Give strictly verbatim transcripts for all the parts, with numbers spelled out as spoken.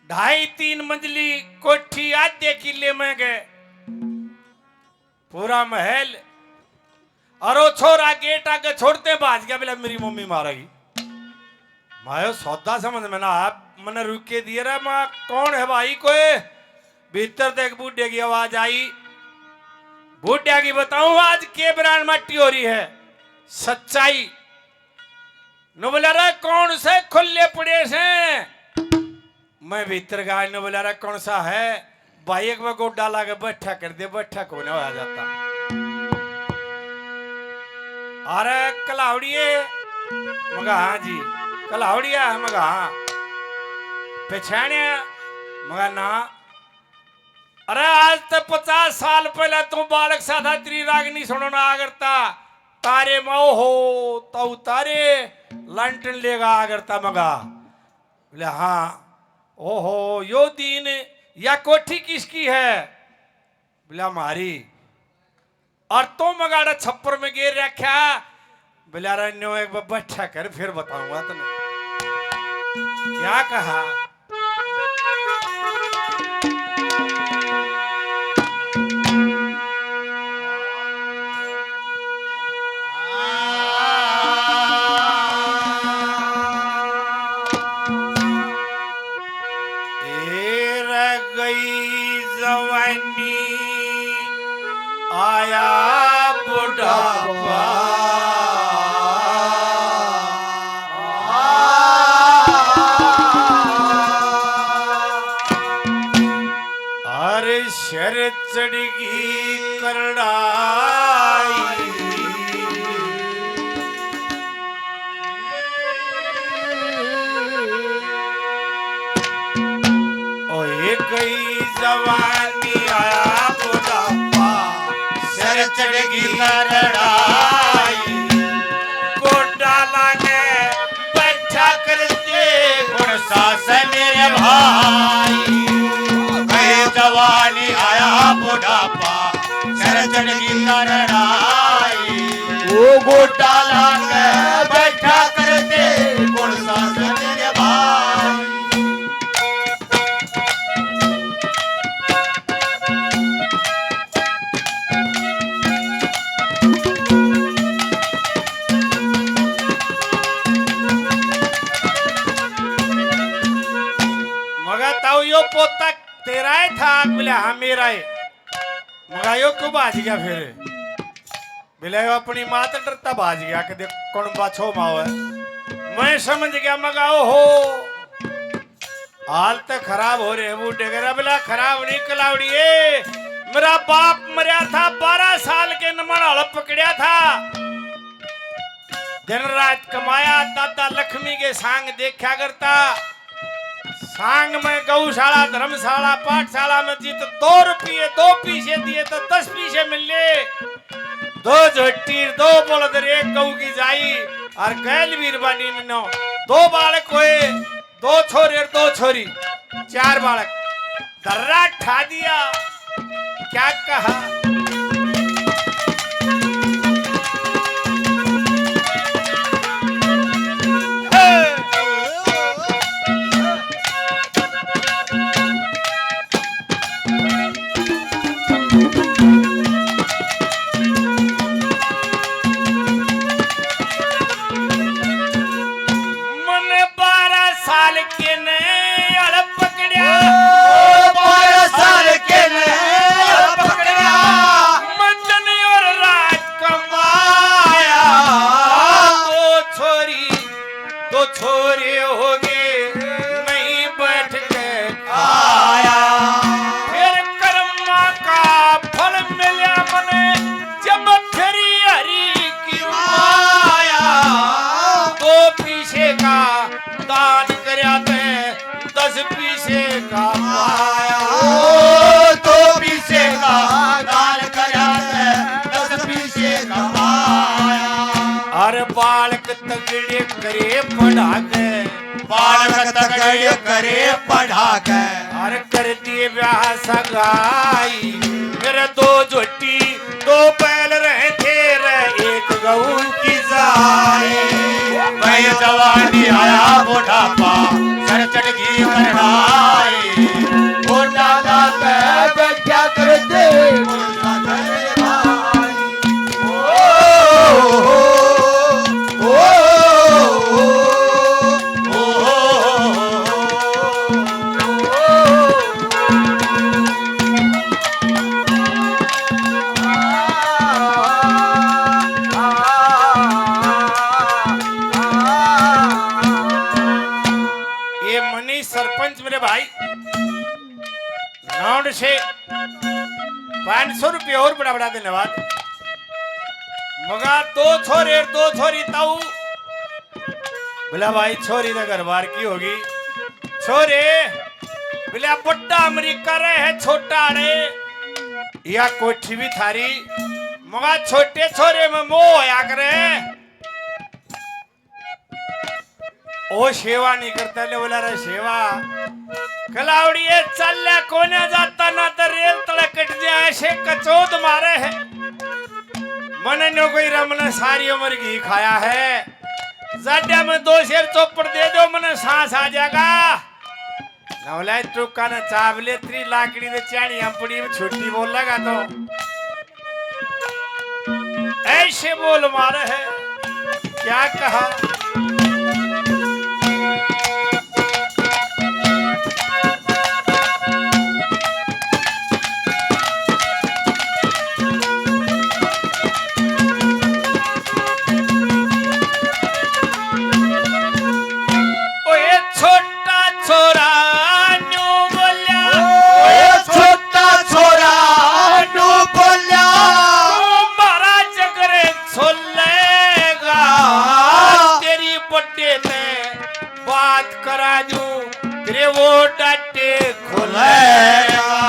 ढाई तीन मंजिली कोठी आधे किले में गए, पूरा महल। और वो छोरा गेट आगे छोड़ते भाज गया, बोला, "मेरी मम्मी मारेगी।" मायो सौदा समझ में ना आया, मैंने रुके दिए रे, माँ, "कौन है भाई कोई?" भीतर तक बूढ़े की आवाज आई। बूढ़ा की बताऊं आज के ब्रांड माटी हो रही है, सच्चाई। नु बोला, "रे, कौन से खुले पड़े से?" मैं भीतर गया, नु बोला, "रे, कौन सा है?" भाई, एक बार गोडा लाके बैठा कर दे, बैठा को ना हो जाता। "अरे कलावड़िए।" मगा, "हाँ जी।" "कलावड़िया है?" मगा, "हाँ।" "पहचाने?" मगा, "ना।" "अरे, आज तो पचास साल पहले तू बालक सा था, तेरी रागनी सुनना आ करता, तारे में, ओहो, तो तारे लांटन लेगा आ करता।" मगा, बोले, "हाँ।" "ओहो, यो दीन, या कोठी किसकी है?" बोले, "हमारी।" "और तो मगाड़ा छप्पर में गेर रखा?" बोले, "अरे न्यो एक बार बैठा कर, फिर बताऊंगा तने।" क्या कहा? ए रह गई जवानी, आया बुढ़ापा। अरे सिर चढ़गी करड़ाई। ओए गई जवानी आया बुढ़ापा, सिर चढ़गी करड़ाई। गोडा लागे बैठा करते, कौन सा से मेरे भाई। गई जवानी आया बुढ़ापा, सिर चढ़गी करड़ाई। ओ गोडा लागे बैठा करते, कौन सा से मेरे भाई। मगा ताऊ यो पोता तेरा है था? बोले, "हाँ, मेरा है।" मगा यो क्यों भाज गया फिर? बोले, "यो अपनी माँ तो डरता भाज गया कि देख कौन बाछो माओ है।" मैं समझ गया, मगा, "ओहो, हाल तो खराब हो रहे हैं बूढ़े के।" बोला, "खराब नहीं कलावड़िए, मेरा बाप मरया था, बारह साल के नमन हल पकड़या था, दिन रात कमाया, दादा लक्ष्मी के सांग देखा करता।" सांग में गौशाला, धर्मशाला, पाठशाला में जित दो रुपये, दो पीसे दिए तो दस पीसे मिले। दो झोटी, दो बलद, एक गऊ की जाई और गैल बीरबानी में नौ। दो बालक हुए, दो छोरे और दो छोरी, चार बालक। दर्रा ठा दिया, क्या कहा? मन्ने बारह साल के ने हल पकड़या। ओ, बारह साल के ने हल पकड़या। मंदन और राज कमाया। दो छोरी, दो छोरे हो गए, नहीं बैठ के खाया। फिर कर्मा का फल मिला मने, जब फिरी हरी की माया। दो पीसे का दान करया ते, दस पीसे का पाया। ओ, दो पीसे का दान करया ते, दस पीसे का पाया। अरे बालक तगड़े करे पढ़ा के, बालक तगड़े करे पढ़ा के। अरे कर दिए ब्याह सगाई, मेरे दो झोटी, दो बैल रहे थे रे, एक गऊ की जाई। मैं जवानी आया बुढ़ापा, चढ़ गई कढ़ाई, वो डाला पे बैठा करते मुर्गा घर भाई। ओ, ओ, ओ, ओ, ओ, ओ, ओ। ये मनीष सरपंच मेरे भाई, नाउंड से पाँच सौ रुपये और बड़ा बड़ा धन्यवाद। मगा दो छोरे, दो छोरी ताऊ। बोला भाई, छोरी तो घर बार की होगी। छोरे, बोले बड्डा अमेरिका रहे है, छोटा रे या कोठी भी थारी। मगा छोटे छोरे में मोह होया करे। ओ सेवा नहीं करता ने बोला रे सेवा। कलावड़िए चल ले कोने जाता ना तो रेल तले कट जाए, ऐसे कचोद मारे है। मने न्यो कोई रमने सारी उम्र घी खाया है। जाड्या में दो शेर चौपड़ दे दो, मने सांस आ जाएगा। नवला टुका ने चावले तेरी लाकड़ी दे चाणी अपनी में छुट्टी बोलेगा तो ऐसे बोल मारे है। क्या कहा? ओए छोटा छोरा न्यू बोल्या। ओए छोटा छोरा न्यू बोल्या। तू म्हारा जगरे छोलेगा। तेरी बड्डे ते बात करा दूं, तेरे वो डाटे खोलेगा।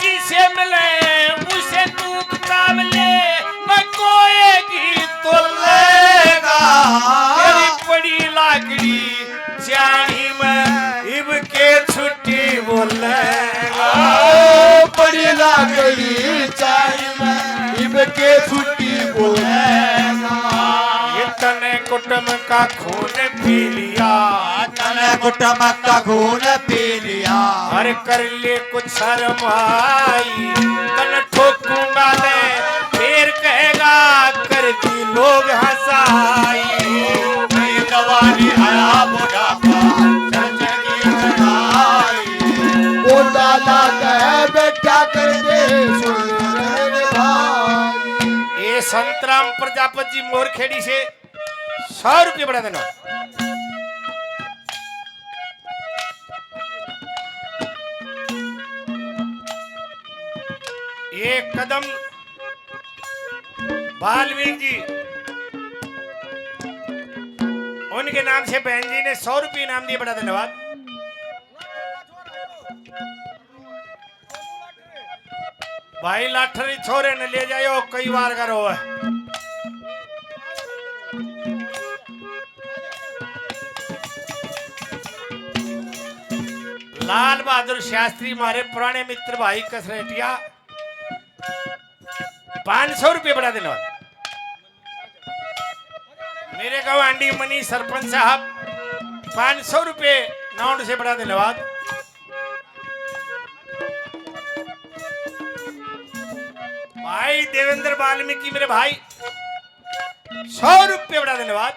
जिसे मिले उसे तू किताब ले, न कोई की तोलेगा। तेरी बड़ी लाकड़ी चाणी में इब के छुट्टी बोलेगा। ओ बड़ी लाकड़ी चाणी में इब के छुट्टी बोलेगा। ये तने कुटुम का खून पी लिया। तने कुटुम का खून पी लिया। अरे कर ले कुछ शर्म आई, तन ठोकूंगा मैं, फिर कहेगा कर दी लोग हंसाई। नहीं जवानी आया बुढ़ापा, चंचल की कढ़ाई। वो डाला कह बैठा कर दे सुन रे भाई। ये संतराम प्रजापति जी मोरखेड़ी से सौ रुपये बड़ा देना। ये कदम वाल्मीकि जी, उनके नाम से बहन जी ने सौ रुपये इनाम दिए, बड़ा धन्यवाद। भाई लाठरी छोरे ने ले जायो, कई बार करो है। लाल बहादुर शास्त्री, हमारे पुराने मित्र भाई कसरेटिया, पाँच सौ रुपये बड़ा धन्यवाद। मेरे गवांडी मनी सरपंच साहब, पाँच सौ रुपये नाउंड से बड़ा धन्यवाद। भाई देवेंद्र वाल्मीकि, मेरे भाई, सौ रुपये बड़ा धन्यवाद।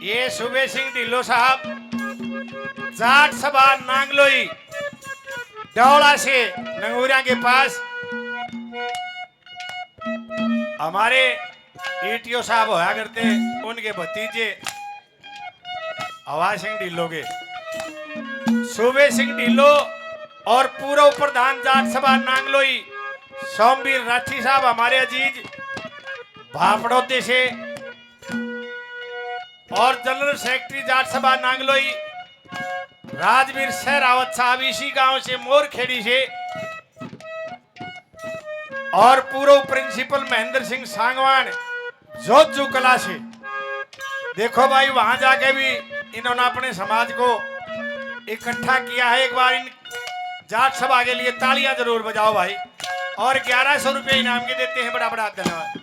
ये सुबे सिंह ढिल्लो साहब, जाट सभा नांगलोई डौला से नंगूरिया के पास हमारे ईटीओ साहब होया करते, उनके भतीजे हवा सिंह ढिल्लो के, सुबे सिंह ढिल्लो और पूर्व प्रधान जाट सभा नांगलोई सोमवीर राठी साहब हमारे अजीज भापड़ौदे से, और जनरल सेक्रेटरी जाट सभा नांगलोई राजवीर सहरावत साहब इसी गांव से, मोरखेड़ी से, और पूर्व प्रिंसिपल महेंद्र सिंह सांगवान जोजू कला से। देखो भाई, वहां जाके भी इन्होंने अपने समाज को इकट्ठा किया है। एक बार इन जाट सभा के लिए तालियां जरूर बजाओ भाई। और ग्यारह सौ रुपये इनाम के देते हैं। बड़ा बड़ा धन्यवाद।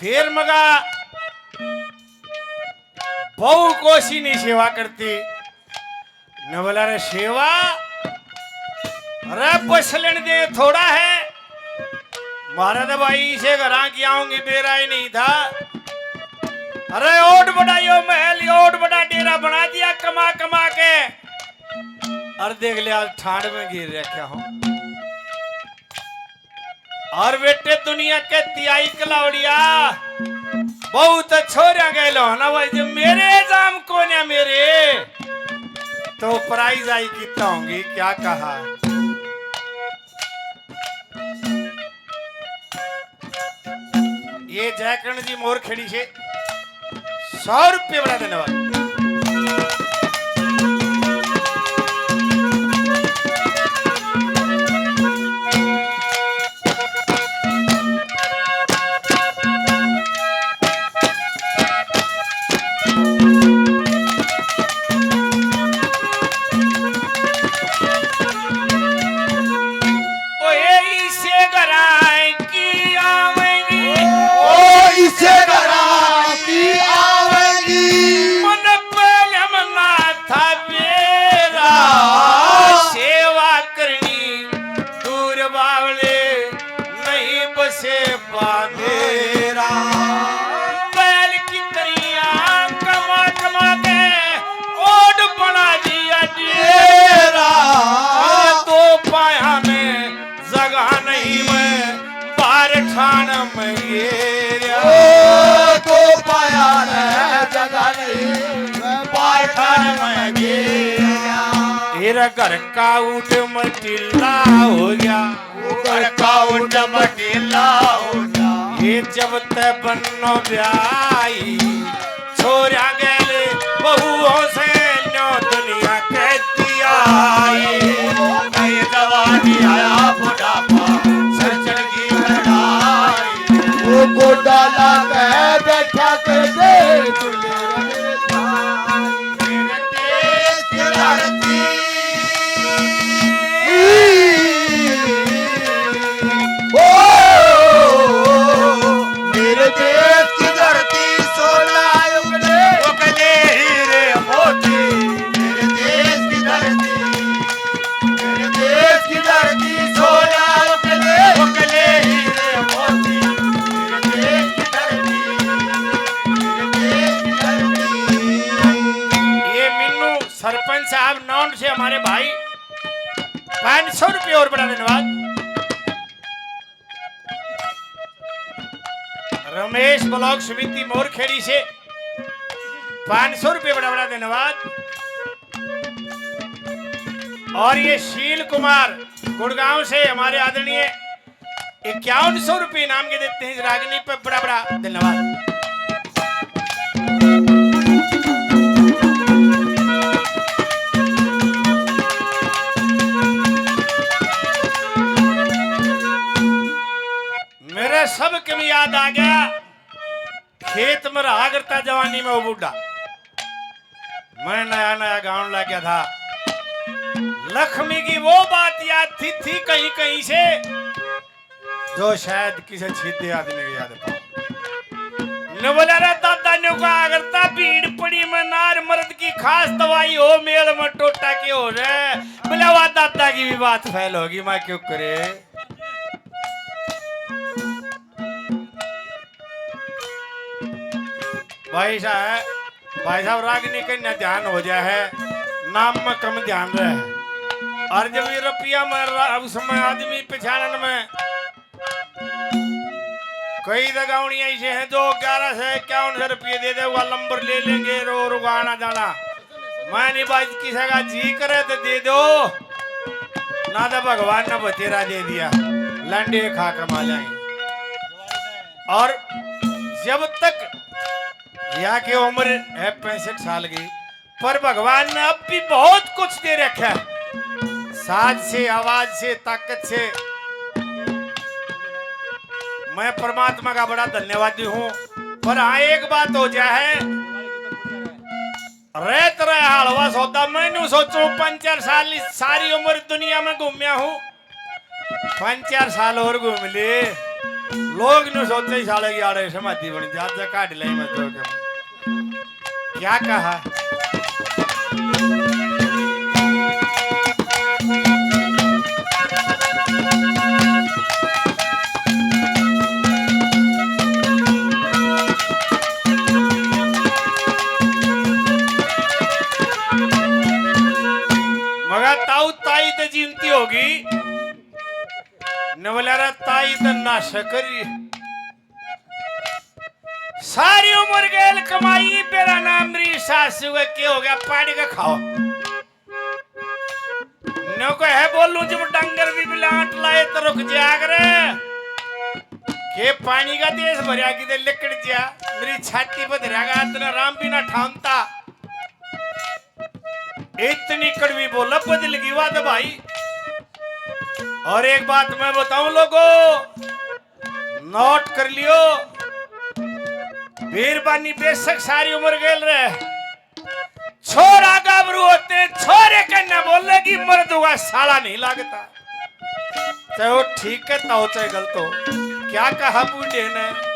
फिर मगा बहू कोसी नहीं सेवा करती। न बोला, "रे सेवा, अरे बसलन दे थोड़ा है, म्हारा तो भाई इसे घरां की आऊंगी बेरा ही नहीं था। अरे ओट बड़ा यो महल, यो ओट बड़ा डेरा बना दिया कमा कमा के, और देख ले आज ठांड में गिर रखा हूं।" और बेटे दुनिया के तिहाई कलावड़िया, बहुत छोरिया गए लो ना भाई, जो मेरे जाम कोन्या मेरे, तो प्राइज आई कितना होंगी, क्या कहा। ये जयकरण जी मोर खेड़ी से सौ रुपये बड़ा धन्यवाद। ओए इसे घरां की आवेंगी। ओ इसे घरां की आवेंगी। मन पहले मना था मेरा। सेवा करनी दूर बावले, नहीं बसे बांधेरा। बैल की तरियां कमा कमा के ओड बना दिया डेरा। दो पाया में जगह नहीं, मैं बाहर ठाण में गेरा। ओ, दो पाया में जगह नहीं, मैं बाहर ठाण में गेरा। तेरा घर का ऊंट मटिला हो गया। घर का ऊंट मटिला हो गया। ये जब तै बन्नो ब्याई, छोरा गैल बहुओं से न्यो दुनिया कहती आई। नई जवानी आया बुढ़ापा, सर चढ़ गई लड़ाई। वो गोडा ला के बैठा कर दे, मेरे देश की धरती। ओ, मेरे देश की धरती, सोना उगले, उगले हीरे मोती। मेरे देश की धरती, मेरे देश की धरती, सोना उगले, उगले हीरे मोती। मेरे देश की धरती, मेरे देश की धरती। ये मिन्नू सरपंच साहब नौंड से हमारे भाई, पाँच सौ रुपये और बड़ा धन्यवाद। रमेश ब्लॉक समिति मोरखेड़ी से पाँच सौ रुपये, बड़ा बड़ा धन्यवाद। और ये शील कुमार गुड़गांव से हमारे आदरणीय इक्यावन सौ रुपये इनाम के देते हैं इस रागनी पे, बड़ा बड़ा धन्यवाद। मेरे सब के भी याद आ गया, खेत में रहा करता जवानी में वो बूढ़ा। मैं नया नया गाउन लग गया था। लक्ष्मी की वो बात याद थी, थी कहीं कहीं से, जो शायद किसी छीदे आदमी को याद पाओ। न बोला रे दादा ने कहा करता, भीड़ पड़ी में नार मर्द की खास दवाई हो, मेल में टोटा के हो रे। बोला वाह दादा की भी बात फैल होगी, मैं क्यों करे। भाई साहब, भाई साहब, रागनी कन्या ध्यान हो जाए है, नाम में कम ध्यान रहे। और जब ये रुपया में रा-, उसमें आदमी पिछाड़न में कई दगावणी ऐसे हैं जो ग्यारह सौ इक्यावन सौ रुपये दे दे, वो लंबर ले लेंगे, रो रो आना जाना। मैं नहीं बात, किसी का जी करे तो दे दो, ना तो भगवान ने बतेरा दे दिया, लंडे खा कमा जाए। और जब तक यहाँ की उम्र है पैंसठ साल की, पर भगवान ने अब भी बहुत कुछ दे रखा है, साज से, आवाज से, ताकत से। मैं परमात्मा का बड़ा धन्यवादी हूँ। पर हाँ, एक बात हो जाए, रहत रहा हलवा सौदा। मैं न्यू सोचूं, पाँच चार साल, इस सारी उम्र दुनिया में घूमया हूँ, पाँच चार साल और घूम ले, लोग न्यू सोचे, "इस साले की आड़े समाधि बन जा, जा काट ले मत तो क्या।" क्या कहा? मगर ताऊ ताई ते जीवती होगी, नवल्यारा ताई ते नाश करी। सारी उम्र गेल कमाई, बेरा नाम री सासू के के हो गया, पानी का खाओ। न्यो को है बोलूं, जब डंगर भी बिलाट लाए तो रुक जाया करे। के पानी का देश भरया, किते लिकड़ जा, मेरी छाती पर धरया गया, इतना राम भी ना ठानता। इतनी कड़वी बोला, बदल गई बात भाई। और एक बात मैं बताऊं लोगों, नोट कर लियो, बीरबानी बेशक सारी उम्र गेल रहे, छोरा गाबरू होते, छोरे के न बोलेगी, मर्द हुआ साला नहीं लगता। चाहे वो ठीक कहता हो, चाहे गलत हो। क्या कहा बूढ़े ने?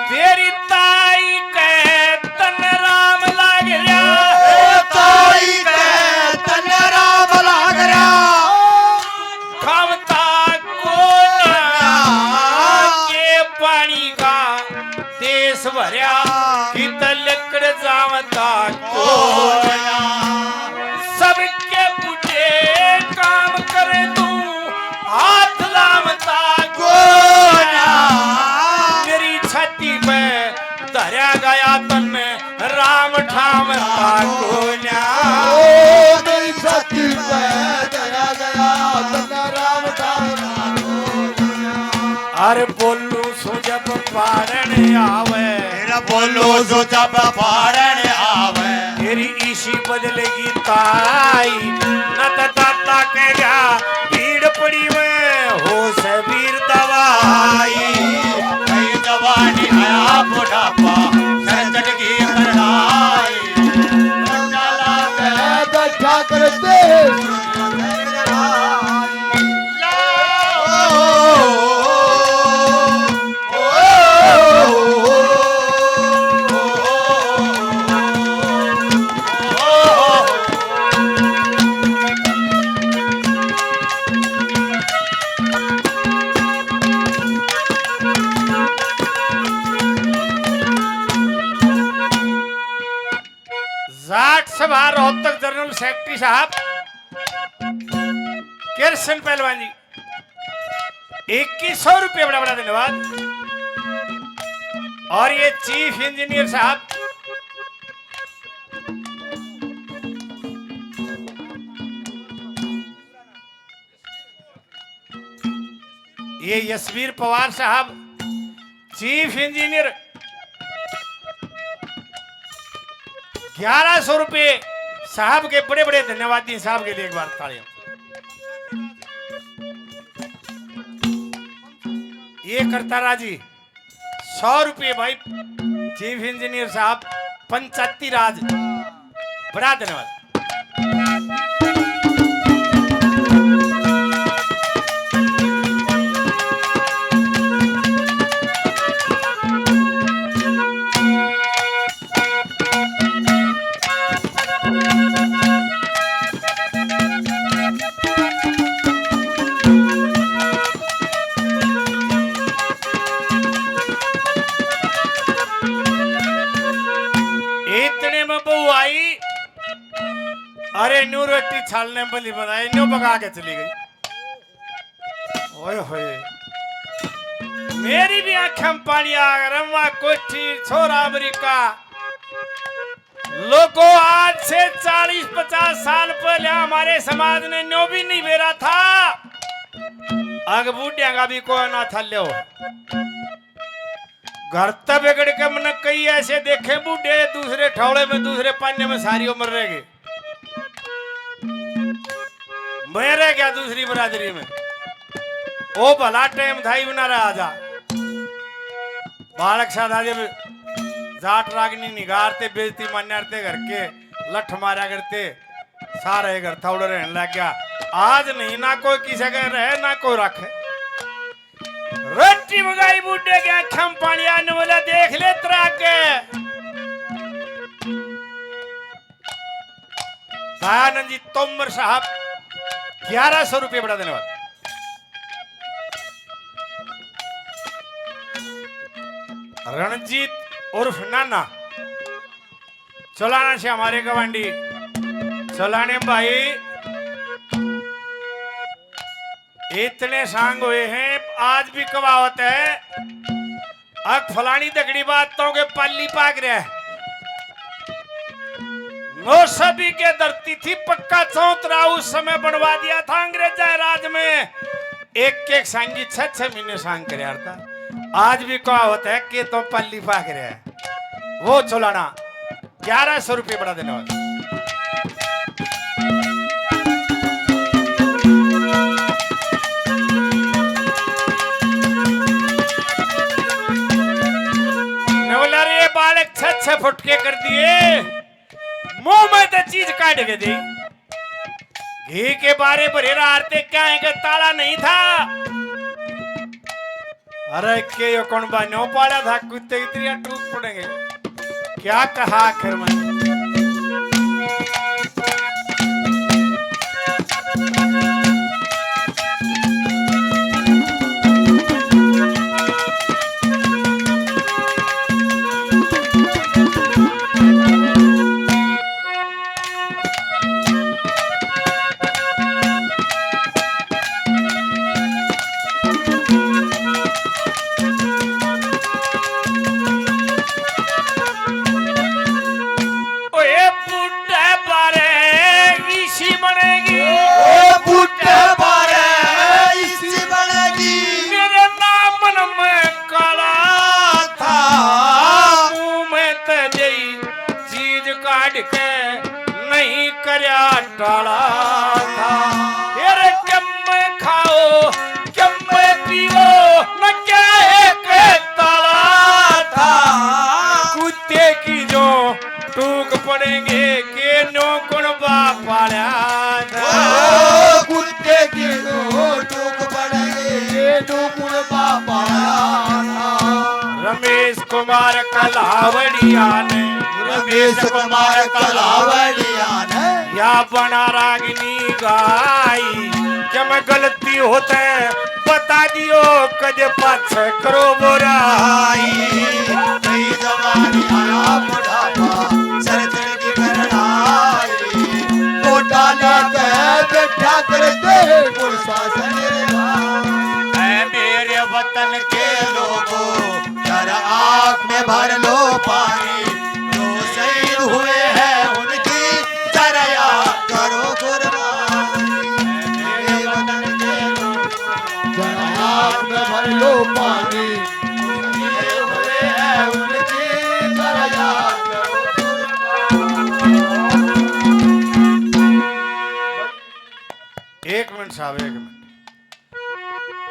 तेरी ताई के तन राम लाग रहा। ए ताई के तन राम लाग रहा। खावता कोन्या के पानी का देश भरया, कित लिकड़ जावता कोन्या। सबके बुझे काम करे तू, हाथ लावता कोन्या। मेरी छाती पे धरया गया तन्ने राम ठाम ता कोन्या। ओ तेरी छाती पे धरया गया तन्ने राम ठाम ता कोन्या। अरे बोलू सो जब पारण आवे, तेरा बोलो सो जब पारण आवे। तेरी इसी बदलेगी ताई, न तो दादा कहेगा भीड़ पड़ी में हो सबीर दवाई। कई जवानी आया बुढ़ापा, सर चढ़ गई करड़ाई। चाला के बैठा करते। जाट सभा रोहतक जनरल सेक्रेटरी साहब कृष्ण पहलवान जी, इक्कीस सौ रुपये, बड़ा बड़ा धन्यवाद। और ये चीफ इंजीनियर साहब, ये यशवीर पवार साहब, चीफ इंजीनियर, ग्यारह सौ रुपये साहब के, बड़े बड़े धन्यवादी साहब के लिए एक बार तालियां। ये करतारा जी, सौ रुपये भाई, चीफ इंजीनियर साहब, पंचायती राज, बड़ा धन्यवाद। इतने में बहू आई, अरे न्यू रोटी छालने में भली बनाई, न्यू पका के चली गई। ओए होए, मेरी भी आंखें में पानी आ गया। रम्मा कोठी, छोरा अमेरिका। लोगों, आज से चालीस पचास साल पहले हमारे समाज ने न्यो भी नहीं बेरा था। अग बूढ़िया का भी कोई ना था। लो, घर तक बिगड़ के मैंने कई ऐसे देखे बूढ़े, दूसरे ठौले में, दूसरे पाने में सारी उम्र रह गए। मैं रह गया दूसरी बिरादरी में। ओ भला टाइम था, ही बना रहा जा। बालक सादा जब जाट रागनी निगारते, बेइज्जती मान्या करते, घर के लठ मारा करते, सारे घर था उड़ रहने लग गया। आज नहीं ना कोई किसी के रहे, ना कोई रखे। रोटी मंगाई बूढ़े के आंखों में पानी आने वाला, देख ले तरा के। दयानंद जी तोमर साहब, ग्यारह सौ रुपये बड़ा धन्यवाद। रणजीत उर्फ नाना, चोलाना से हमारे गवांडी। चोलाने भाई, इतने सांग हुए हैं, आज भी कहावत है, अक फलानी दगड़ी बात तो के पाली पाक रहा है। नौसबी के धरती थी, पक्का चौतरा उस समय बनवा दिया था अंग्रेजा राज में। एक एक सांगी छह छह महीने सांग कर यार था। आज भी कहावत है कि तो पाली पाक रहा है। वो चोलाना ग्यारह सौ रुपये बड़ा धन्यवाद। ने बोला, "रे बालक, छह छह फुटके कर दिए, मुंह में तो चीज काट के दे।" घी के बारे भरे रहा, आरते क्या है कि ताला नहीं था। अरे के यो कौन बा न्यो पाड़ा था, कुत्ते की तरह टूक पड़ेंगे। क्या कहा आखिर में? ओए बूढ़े बारे इसी बनेगी। ओ बूढ़े बारे इसी बनेगी। मेरे नाम मन में काला था। मुंह में ते जई चीज काट के नहीं करया टाला था। यार कम खाओ, कम पीओ, न क्या एक ताला था। कुत्ते की जो टूक पड़ेंगे के न्यो कुण बा पाल्या था। ओ, कुत्ते की जो टूक पड़ेंगे के न्यो कुण बा पाल्या था। रमेश कुमार कलावड़िया ने, रमेश कुमार कलावड़िया ने या बना रागनी गाई। के मैं गलती होते बता दियो, कदे पाछे करो बुराई। नई जवानी आया बुढ़ापा, सर चढ़ के करना आई। गोटा लेके बैठा करते पुलिस शासन रे भाई। ऐ मेरे वतन के लोगों, जरा आँख में भर लो पानी। जो शहीद हुए हैं उनकी जरा याद करो कुर्बानी। मेरे वतन के लोगों, जरा आँख में भर लो पानी। जो शहीद हुए हैं उनकी जरा याद करो कुर्बानी। एक मिनट साहब, एक मिनट।